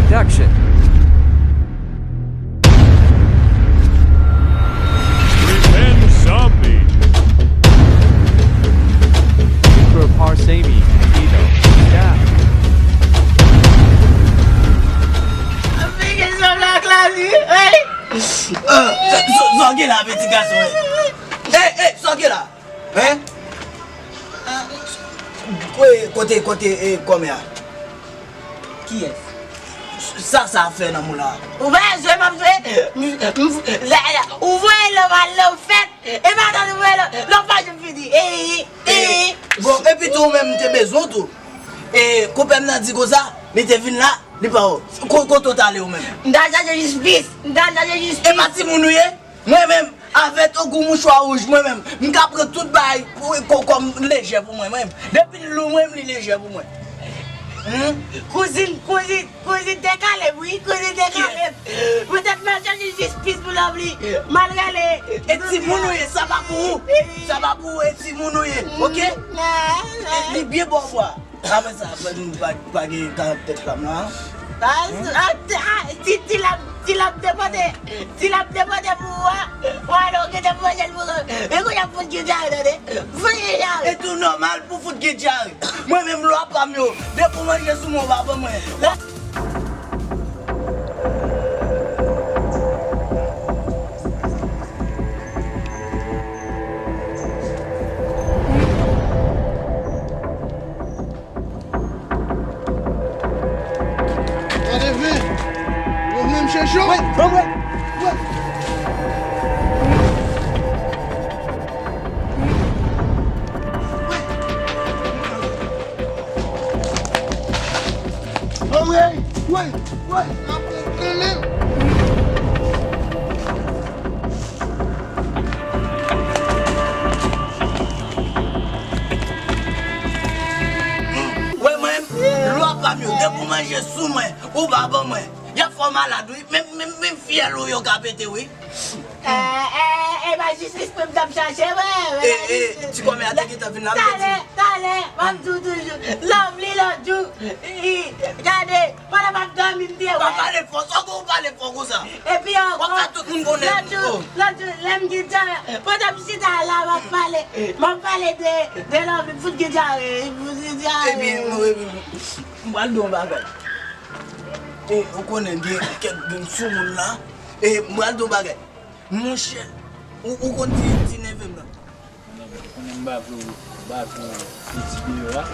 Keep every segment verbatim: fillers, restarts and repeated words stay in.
Production. Revenge Zombie. Super Parsami and Ito. Yeah. Figi sou blak la, wi. Hey! Sa, sa, sa w gen la, piti gason, wi? Hey, hey, sa w gen la? Hein? Kote, kote, kote, eh, kòmè a? Kiyès? Sa, sa ap fè nan mou la? Ou pa jwe, m ap jwe. M, m, la, la, ou voye lè m al nan fèt. E madanm ou voye lè, lè w pa jwenn fini. E, e, e. Bon, epi tou, ou menm, m te bezwen w tou. E, konpè m nan di konsa, li te vin la, li pa wè w. Ko-, kote w t ale ou menm? M t al chache jistis, m t al chache jistis. E pa timoun ou ye? Mwen menm, avè togou mouchwa wouj, mwen menm, m ka pran tout bagay pou, kò-, kòm lejè pou mwen, mwen menm. Depi l lou, mwen menm, li lejè pou mwen. Hmm? Kouzin, kouzin, kouzin te kale m, wi, kouzin te kale m. Poutèt m al chache jistis pou lòv li, m al rele. E timoun ou ye, sa pa pou ou. Sa pa pou ou, e timoun ou ye, oke? Li, li byen bò bwa. Apre sa, apre nou pa, pa gen karant tèt flanm nan. Ah, ah, ah, ti, ti lap, ti lap depòte, ti lap depòte pou ou a, ou a, ou gentan manje l pou ou. E kounye a fout gen dyare, tande. Fout gen dyare. E tou nòmal pou fout gen dyare. Mwen menm lwa pa m yo, depi w manje sou mwen, ou pa ban mwen. Tande vin. Yo vle m chèche w. Wè, wè, wè. Anmwey! Woy! Woy! N ap pran kanmenm! Wè mwen, lwa pa m yo, depi w manje sou mwen, ou pa ban mwen. Y ap fè w malad, wi. Menm, menm, menm fyèl ou yo ka pete, wi. E, e, e pa jistis pou m t ap chache, wè, wè. E, e, ti kòmè a te gentan vin la, m te di. Talè, talè, m ap di w toujou. Lovely lòt jou, i, gade, pandan m ap dòmi, m te wè. Pa pale fò, sa w pale fò konsa? Epi ankò, w ap fè tout moun konnen. Lòt jou, lòt jou, lè m gen dyare, pandan m chita la, m ap pale, m ap pale de, de Lovely, m fout gen dyare, m fout gen dyare. Ebyen, m, m, m pral di w yon bagay. E, ou konnen, gen kèk grenn sou moun la. E, m pral di w yon bagay. Monchè, ou, ou konn ti, ti neve m nan? Konnen, konnen m pa vle w, m pa vle w pèdi deyò a.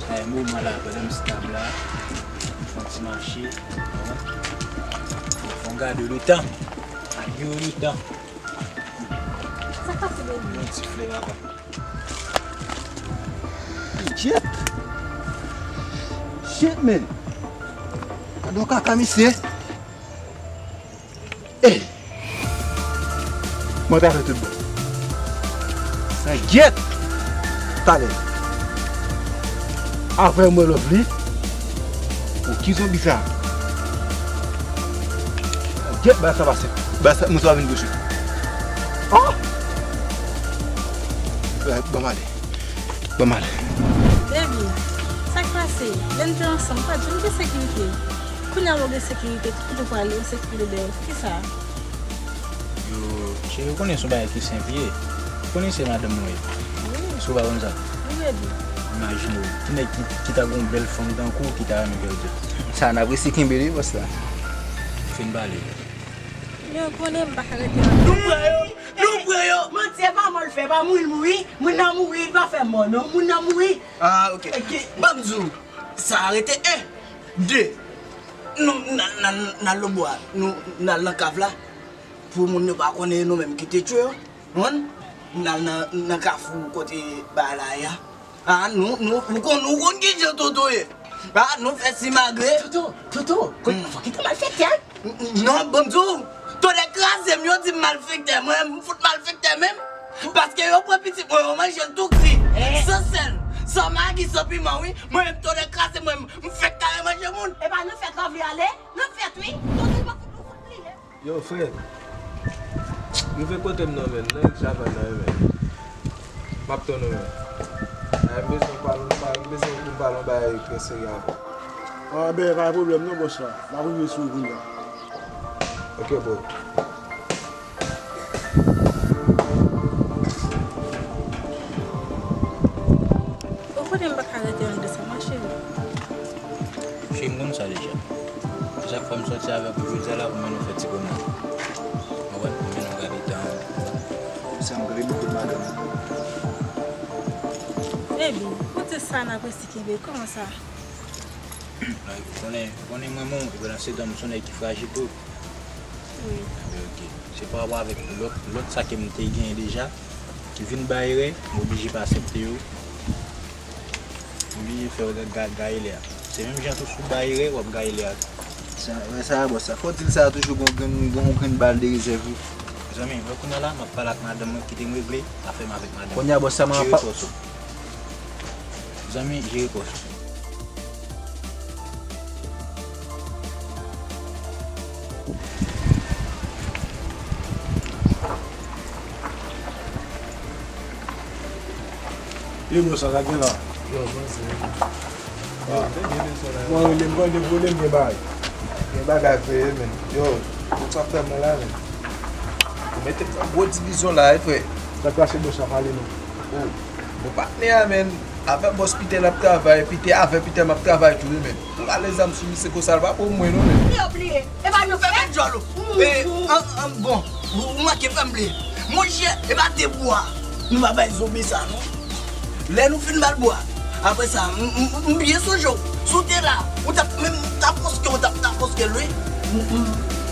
Sa e moman la, pandan m stab la, m fè yon ti mache, w konprann? Fè yon gade letan. Gade letan. Sa k pase, baby? Yon ti flè, papa. Shit! Shit, man! Gade yon kaka, misye! Ey! Mwen ta fè tout bon. Sa gyèt! Talè. Apre mwen lòv li. Pou ki zonbi sa? Gyèt, bagay sa pase. Bagay sa, moun sa vin touche. Oh! Ban m ale. Ban m ale. Baby, sa k pase? Lè n te ansanm, pa t janm gen sekirite. Kounye a w gen sekirite, tout kote w prale, w sekirite dèyè w. Kisa? Yo, cheri, ou konnen se yon bagay ki senp ye. Ou konnen se madanm mwen ye. Wi. Si w pa konn sa. Wi, baby. Imajine w, ki nèg ki, ki ta gen yon bèl fanm tankou w ki ta renmen pèdi l? Sa n ap resi kenbe li, bòs la. Fin pale. Yo konnen m pa ka rete anlè. Nou pran yo! Nou pran yo! Manti, e pa mò l fè, pa mouri l mouri. Moun nan mouri, li pa fè mò non. Moun nan mouri. Ah, ok. Ok. Ban m di w, sa arete en, de. Nou, n al, n al, n al lòtbò a. Nou, n al nan kav la. Pou moun yo pa konnen e nou menm ki te tchwe yo. Ou konprann? N al nan, nan kafou kote bagay la ye a. Ah, nou, nou, ou konn, ou konn ki jan Toto ye. Ah, nou fè simagre. Toto, Toto, kote, hmm, fòk li te malfektè. N-, non, ban m di w, tonnè kraze m, yo di m malfektè, mwen, m fout malfektè menm. Paske yo pran pitit mwen, yo manje l tou kri. Eh. San sèl, san magi, san piman, wi. Mwen menm, tonnè kraze mwen, m fèk kare manje moun. E pa nan fèt Lovely ale? Nan fèt, wi. Toto pa fout nou fout pliye. Yo, frè, rive kote m nan, menn, nan Ridge Haven nan, wi, menn. M ap tann ou, menn. Ay, m bezwen pale, m pa-, m bezwen pou m pale yon bagay trè serye avè w. Ah, ben, pa gen pwoblèm non, bòs la. M ap rive sou ou kounye a. Ok, bro. Ou konnen m pa ka rete anndan sa, ma cheri. Cheri, m konn sa deja. Chak fwa m sòti avèk ou, jodi a la pou mwen nou fè ti pwomenad. Mwen wè pou mwen nou gade tan. Sa m gade bokou madanm. Baby, kote sa n ap resi kenbe? Kòman sa? Ou konnen, ou konnen mwen, mwen, pandan se tan, m se yon nèg ki frajil tou. Wi. Anben, ok. Se pa rapò avèk lòt, lòt sa ke m te genyen deja, ki vin bay erè, m oblije pa aksepte yo. M oblije fè yo ga-, ga-, gaye lè a. Se menm jan tou, si w bay erè, w ap gaye lè a tou. Sa, wè sa, bòs sa. Fò w di l sa toujou, gon, gon, gon grenn bal de rezèv, wi. Mezanmi, wè kounye a la, m ap pale ak madanm mwen, kite m regle afè m avèk madanm mwen. Kounye a, bòs sa, mwen ap... Jere pòs ou. Zanmi, jere pòs ou. Yo, bro, sa, sa gen la? Yo, bon, se... Ah. Mwen rele m, mwen rele m, gen bagay. Gen bagay vre, men. Yo, ou sa fè mwen la, men. Ou mete m nan gwo divizyon la, wi, frè. Sa k pase, bro, sa pale non. Oh, bon patnè a, men. Avè bòs Pitè n ap travay, Pitè, avè Pitè m ap travay tou, wi, men. Ou rale zam sou misye konsa, l pa bon pou mwen, non, men. Yo bliye. E pa nou fè mèt djòl ou. E, an, an, bon, ou, ou manke fè m bliye. Monchè, e pa de bwa. Nou pa bay zonbi sa, non. Lè nou fin ba l bwa, apre sa, m, m, m, m byen sonje w. Si w te la, ou t ap menm, t ap konske, ou t ap, t ap konske l, wi. M, m.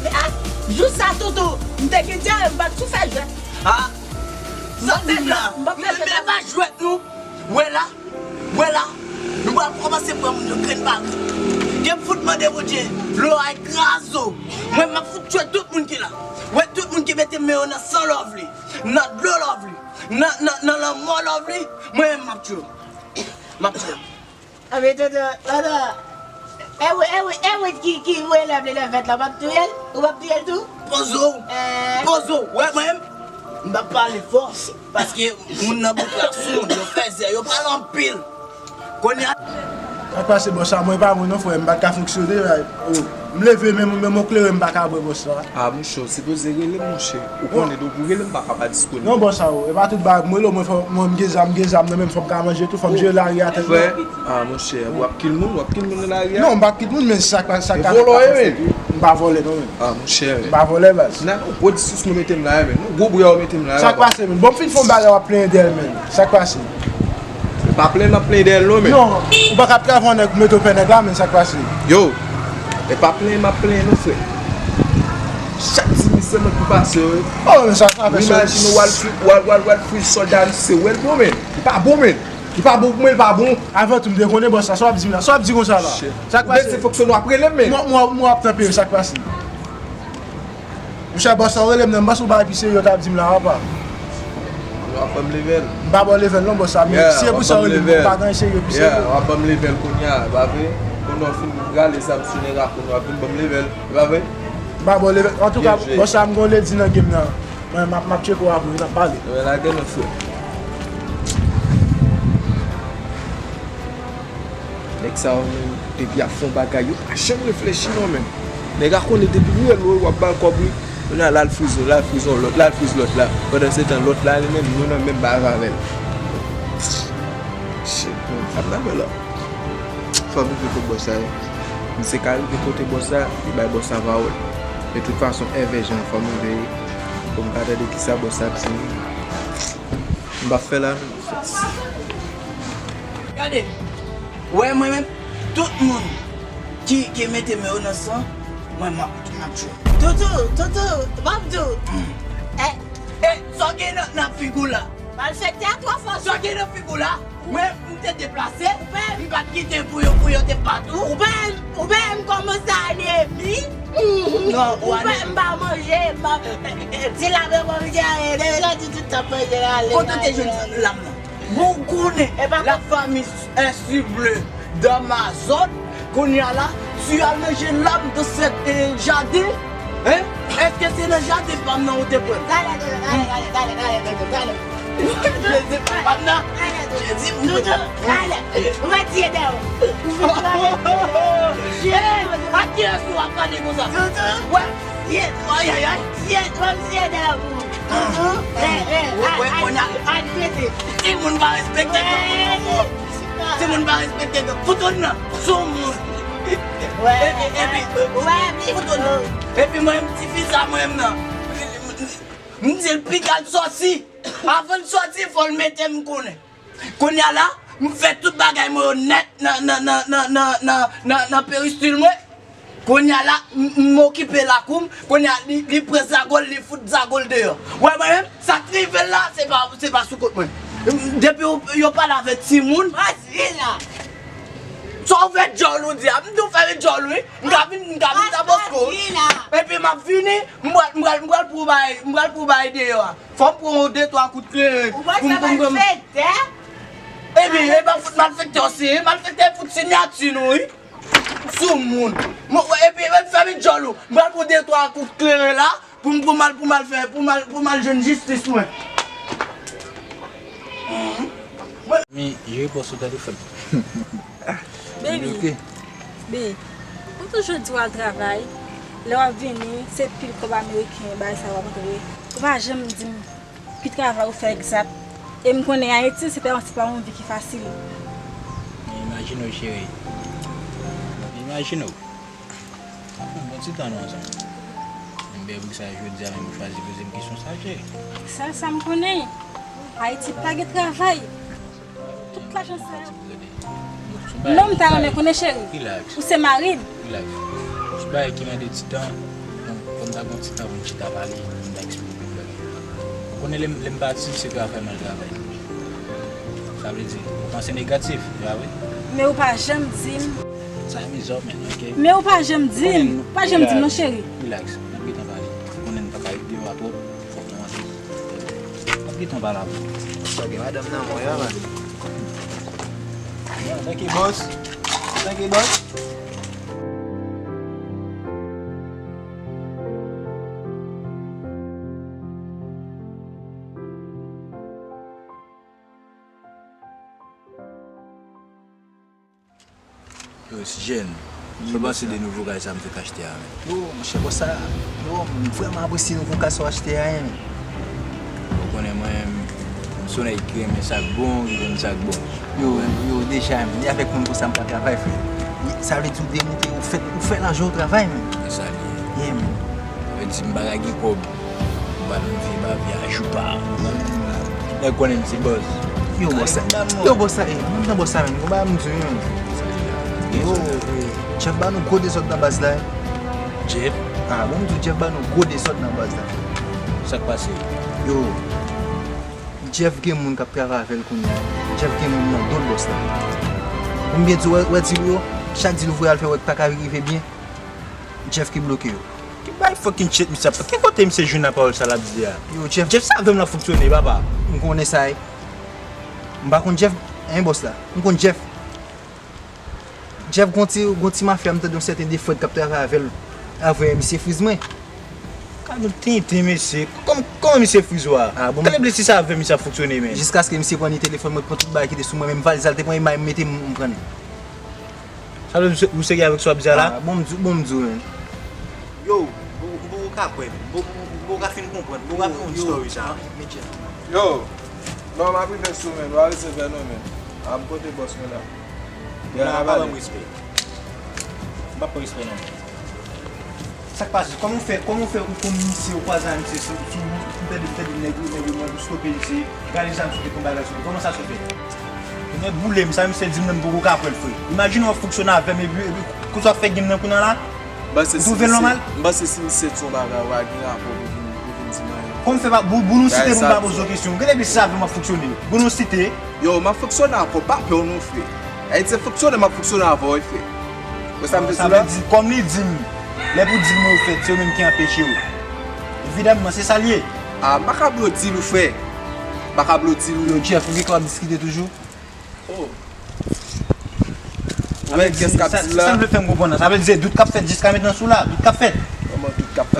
A, jou sa, tonton, m te gen dyare, m pa t sou fè jwèt. A, sa w di m la, m, m pa jwèt, non. Wè la, wè la, nou pral kòmanse pran moun yo grenn bal. Gen m fout mande Bondye, lò a kraze w. Mwen, m ap fout tchwe tout moun ki la. Wè, tout moun ki mete men yo nan san Lovely, nan dlo Lovely, nan, nan, nan lanmò Lovely, mwen menm m ap tchwe w. M ap tchwe w. Anben, tonton, tonton. E wi, e wi, e wi, ki, ki voye lèv li lè vèt la, w p ap touye l? Ou p ap touye l tou? Poze w. Eh. Poze w. Wè mwen menm, m p ap pale fò, paske moun nan bouk la sou moun, yo fèzè, yo pale anpil. Kounye a. Sa k pase, bòs, sa mwen pa mwen non, frè, m pa t ka fonksyone, oh, m leve, menm, menm yon kleren m pa ka bwè, bòs la. A, monchè, w sipoze rele m, monchè. Ou konnen, donk, ou rele m pa ka pa disponib. Non, bòs, sa, oh, e pa tout bagay, m rele w, mwen fò, mwen, m gen zam, m gen zam nan men m, fò m ka manje tou, fò m jere lari a tèt mwen. Frè, a, monchè, w ap kill moun, w ap kill moun nan lari a? Non, m pa kill moun, men sa k pa, sa k... E vòlò w ye, men. M pa vòlè, non, men. A, monchè. M pa vòlè, baz. Nan, gwo disous nou mete m la, men. Gwo bri a w mete m la. Sa k pase, men? Bon, m fin fè yon bagay, w ap plenyen dèyè l, men. Sa k pase? E pa plenyen m ap plenyen dèyè l non, men. Non, ou pa ka ap travay yon nèg pou mete w pè nèg la, men sa k pase? Yo, e pa plenyen m ap plenyen non, frè. Chak ti misye mwen pou pase yo, wi. Oh, men sa, sa fè sòl. Imajine w al fri-, w al, w al, w al fri sòlda misye, wè l bon, men. Li pa bon, men. Li pa bon pou mwen, li pa bon. Avan tou, m te konnen bòs la, sa w ap di m la, sa w ap di konsa la? Shit. Sa k pase? Ou bezwen fonksyone, w ap rele m, men. Mwen, mwen, mwen ap tanpe, sa k pase? Monchè, bòs la, ou rele m nan, m panse ou bagay pi serye w t ap di m la, apa. W ap ban m level. M pa ba w level non, bòs la, men si se pou sa w rele m, m pa gen serye pi serye. W ap ban m level kounye a, pa vre? Kounye a w fin rale zam sou nèg la, kounye a w ap vin ban m level, e pa vre? M pa ba w level. Antouka, bòs la, m gen yon ledi nan game nan. Mwen, m ap, m ap tcheke w apre, n ap pale. Mwen lage nan fè. Nèg sa yo menm, depi y ap fè yon bagay, yo pa janm reflechi non, menm. Nèg a konnen depi riyèl w ap ba l kòb, wi. Kounye a, l al friz yon, l al friz yon lòt, l al friz lòt la. Pandan se tan, lòt la, li menm, nou nan menm bagay avè l. Shit, man. Sa m t ap fè la. Fò m rive kot bòs la, wi. M se ka rive kote bòs la, li bay bòs la pawòl. De tout fason, èvè jan fò m rive, wi. Pou m ka tande kisa bòs la ap di. M p ap fè la non. Gade, wè mwen menm, tout moun ki, ki mete men yo nan san, mwen m ap, m ap tchwe. Toutou, toutou, m ap di w. E, e, sa w gen nan, nan figi w la? Malfektè a twò fò. Sa w gen nan figi w la? Mwen, m te deplase, m pa t kite pou yo, pou yo te bat ou. Ou pa, ou pa m kòmanse ale mi. Non, ou ale. M pa manje, m pa, e, e, e, ti la manje, e, deja di tout tan manje la, ale. Kote w te jwenn lam nan? Bon, ou konnen, la famille, e, Subleu d'Amazon, kounye a la, tu as mangé l'âme de cette, e, jardin? Hein? Èske se nan jaden pa m nan ou te pran? Gade, gade, gade, gade, gade, gade, gade, gade. Jezi papa m nan. Jezi m. Doudou, ale. Ou va tiye dèyè w. Ou va tiye dèyè w. Jezi. Ak kiyès ou ap pale konsa? Doudou. Wè. Tiye. Ay, ay, ay. Tiye, w ap tiye dèyè w. Doudou. Wè, wè, kounye a. Al, al, al, al, al, al. Timoun pa respekte gran moun ankò. Timoun pa respekte gran. Foutoun nan. Sou moun. Wè. Epi, epi, wè, foutoun nan. Epi mwen, ti fi sa, mwen menm nan. M di l piga l sòsi. Avan l sòti, fò l mete m konnen. Kounye a la, m fè tout bagay mwen yo nèt nan, nan, nan peristil mwen. Kounye a la, m, m okipe lakou m. Kounye a, li, li pran zago l, li fout zago l deyò. Wè, mwen menm, sa k rive l la, se pa, se pa sou kont mwen. Depi yo, yo pale avèk timoun. Mas vin la. Sa w fè djòl ou di a? M di w fè djòl wi. M ka vin, m ka vin Don Bosco. Epi m ap vini, m pral, m pral, m pral pou bay, m pral pou bay deyò a. Fò m pran yon de twa kout kleren. Ou pral fè malfektè? Epi, e pa fout malfektè w se, malfektè fout siyati nou wi. Sou moun. Mwen, epi, epi fè vin djòl ou. M pral pran de twa kout kleren la. Pou m, pou m al, pou m al fè, pou m al, pou m al jwenn jistis mwen. Men, jere pòs ou tande frè m. Baby, baby, ou toujou di w al travay, lè w ap vini, se pil kòb ameriken, bagay sa w ap antre. Ou pa janm di m ki travay ou fè egzat. E m konnen Ayiti, se pa, se pa yon vi ki fasil. Men imajine w, cheri. Imajine w. Bon, bon ti tan nou ansanm. Men bèbou sa jodi a menm ou chwazi poze m kesyon sa, cheri. Sèl sa m konnen, Ayiti pa gen travay. Tout lajan sa yo. Non, m ta renmen konnen, cheri. Ou se mari m. Relax. Ti bagay ki mande ti tan. Bon, fò m ta gon ti tan pou m chita pale, pou m ta eksplike w bagay. Ou konnen lè m, lè m pati, se travay m al travay. Sa vle di, ou panse negatif, pa vre? Men ou pa janm di m. Sa e mizè w menm, ok? Men ou pa janm di m. Ou pa janm di m non, cheri. Relax, n ap gentan pale. Ou konnen n pa ka ret deyò a twòp. Fòk nou antre. N ap gentan pale avè w. Sa gen madanm nan mwen an, man. Thank you, boss. Thank you, boss. Yo, S J N, sa w panse de nouvo kay sa m fèk achte a, menm? Yo, monchè, bòs sa, yo, m vrèman apresye nouvo kay sa w achte a, menm. Ou konnen mwen, m se yon nèg ki renmen sa k bon, ki renmen sa k bon. Yo, yo, deja, menm, e avèk moun konsa m ka travay, frè. Sa vle di ou demoute, ou fè, ou fè lajan, ou travay, menm. E sa li ye. Yeah, menm. Sa vle di m pa ka gen kòb. Ba nou vye ba vye a joupa. Nèg konnen m se bòs. Yo, bòs sa. Yo, bòs sa, eh, mwen nan bòs sa menm. Konba m di wi menm. Yo, eh, Jeff ba nou gwo dezòd nan baz la, eh. Jeff? Ah, bon, m di w, Jeff ba nou gwo dezòd nan baz la. Sa k pase? Yo, Jeff gen moun k ap travay avè l kounye a. Jeff gen moun nan do l bòs la. Pou m byen di w, wè, wè dil yo, chak dil ou voye al fè wè k pa ka rive byen. Jeff ki bloke yo. Ki bay fucking shit misye ap fè? Ki kote misye jwenn nan pawòl sa l ap di a? Yo, Jeff. Jeff sa avè m l ap fonksyone, papa. M konnen sa, wi. M pa konn Jeff, en bòs la. M konn Jeff. Jeff gon ti, gon ti mafya, m tande yon sèten de frèd k ap travay avè l. Avè misye friz mwen. Gad yon tenten, mesye. Kòman, kòman misye friz ou a? Ah, bon. Gade blesi sa avè misye ap fonksyone, men. Jiskaske misye pran ni telefòn mwen, pran tout bagay ki te sou mwen, menm valiz la, l te pran e may m mete m, m pran l. Sa vle di ou serye avèk sa w ap di a la? Ah, bon, m di, bon, m di w, men. Yo, m poko ka kwè, men. M poko ka fin konprann, m poko ka fin konprann story sa. Yo, non, m ap rive sou, men. W a resevè nou, men. A, m kote bòs mwen la. Yo, n a pale. M p ap pran respè. M p ap pran respè, non. Sa k pase? Kòman w fè, kòman w fè ou konn misye, ou kwaze a misye sou, sou wout, ou tande, ou tande nèg, nèg yo mande ou stope misye, gade zam sou tèt ou, bagay sou li. Kòman sa sot fèt? Nèg boule m, sa misye di m nan m poko ka kwè l, frè. Imajine w ap fonksyone avè m epi, epi konsa w ap fè gen m nan kounye a la? Ou twouve l nòmal? M panse si misye di yon bagay, ou pa gen rapò pou vin, pou vin di m anyen. Kòman w fè pa, pou, pou nou site pou m pa poze w kesyon. Gade mesye avè m ap fonksyone. Pou nou site. Yo, m ap fonksyone avè w, pa pè w non, frè. Ayiti se fonksyone, m ap fonksyone avè w, wi, frè. Wè sa m te di la? Sa vle di, kòm li di m, lè pou di m yo fèt, se yo menm ki anpeche yo. Evidamman, se sa l ye. Ah, m pa ka blow deal ou, frè. M pa ka blow deal ou. Yo, Jeff, ou gen kòb diskite toujou? Oh. Ou wè kiyès k ap di l la? Sa, sa m vle fè m konprann nan. Sa vle di se dout k ap fèt jiska mentnan sou la. Dout k ap fèt. Kòman dout k ap fèt?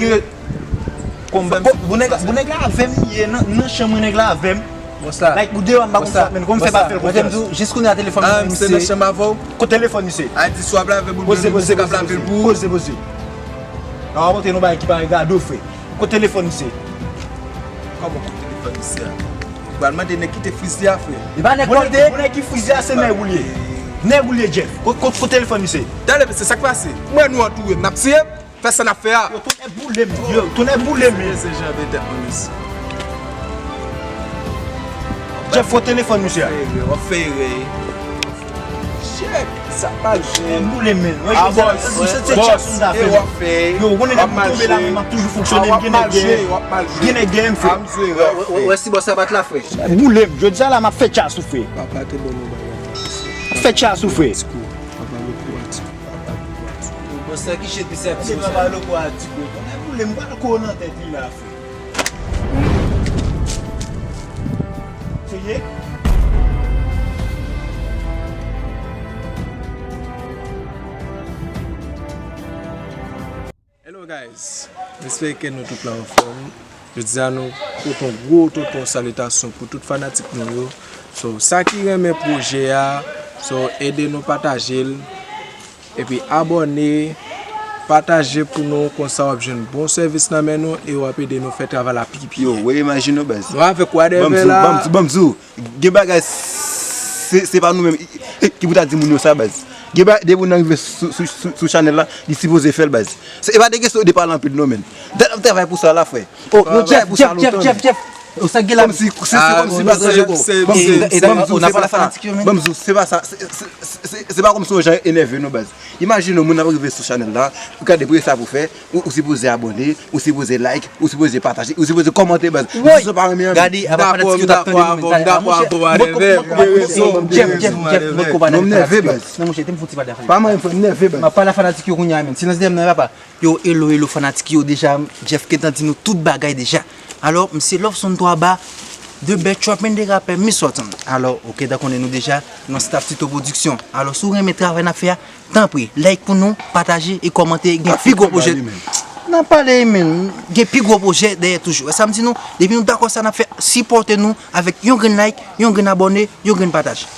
gen. Bon, nèg la avè m, li ye nan chanm mwen, nèg la avè m. Like, ou deyò, m pa konn sa, men kòman fè pa fè l konfyans? Jis kounye a telefòn mwen se nan chanm avè w. Kote telefòn misye? A di sou ap lave boul, poze, poze, poze, poze. Poze, poze. Nan w ap montre nou bagay ki pa regade w, frè. Kote telefòn misye? Kòman kote telefòn misye a? Ou pral mande nèg ki te frize a, frè. E pa nèg kòlde. Bon, nèg ki frize a se nèg ou li ye. Nèg ou li ye, Jeff. Kote telefòn misye? Talè, mesye, sa k pase? Mwen nou antoure m, n ap tiye m. Fè sa n ap fè a. Yo, tonnè boule m. Yo, tonnè boule m. Se jan de tèt mwen, mesye. Jeff, fò telefòn misye a. W ap fè erè. Shit, sa pa jwe. Boule m, men. Yo, konnen lè m tonbe la, men m ap toujou fonksyone, m gen nèg dèyè m, frè. Gen nèg dèyè m, frè. Wè si bòs la bat la, frè. Boule m, jodi a la, m ap fè tchas ou, frè. Papa te ban nou bagay. Fè tchas ou, frè. Papa loko a ti. Bon, sa ki chet misye ap di konsa? Papa loko a ti gwo. Tonnè boule m, pral kou nan tèt li la, frè. Serye? Hello guys, m espere ke nou tout la anfòm. Jodi a nou pote yon gwo tonton salitasyon pou tout fanatik nou yo. So, sa ki renmen pwojè a, so, ede nou pataje l, epi abòne, pataje pou nou, konsa w ap jwenn bon sèvis nan men nou e w ap ede nou fè travay la pi byen. Yo, wè imaj nou, baz. Nou avèk Wadèvè la. Ban m di w, ban m di w, ban m di w. Gen bagay, se, se pa nou menm ki pou ta di moun yo sa, baz. Gen bagay, depi moun nan rive sou, sou, sou, sou chanèl la, li sipoze fè l, baz. Se, e pa de kesyon de pale anpil, non, men. Dat ap travay pou sa la, frè. Oh, yo, Jeff, Jeff, Jeff, Jeff, Jeff. Ou sa gen la? Kòmsi, se, se kòmsi, baz, se, se, se, ban m di w, se pa sa. Ban m di w, se pa sa. Se, se, se, se, se pa kòmsi yon jan enève, non, baz. Imajine w, moun ap rive sou chanèl la, ou ka depresa pou fè, ou, ou sipoze abòne, ou sipoze like, ou sipoze pataje, ou sipoze kòmante, baz. Woy! Gade, apa fanatik yo t ap tande nou menm. Jeff, Jeff, Jeff, mwen konpa nan fanatik yo. Non, monchè, te m fouti pa de fanatik. Pa mwen, m nève, baz. M ap pale a fanatik yo kounye a menm. Silans dèyè m nan, papa. Yo, hello, hello, fanatik yo, deja, Jeff gentan di nou tout bagay deja. Alò, m se Loveson twa ba, The Best Trap and the Rapper, Miss Watson. Alò, ou gentan konnen nou deja, nan staff Tito Production. Alò, si w renmen travay n ap fè a, tanpri, like pou nou, pataje e kòmante, gen pi gwo pwojè. N ap pale, men, gen pi gwo pwojè dèyè toujou. Sa m di nou, depi nou dakò sa n ap fè, sipòte nou avèk yon grenn like, yon grenn abòne, yon grenn pataje.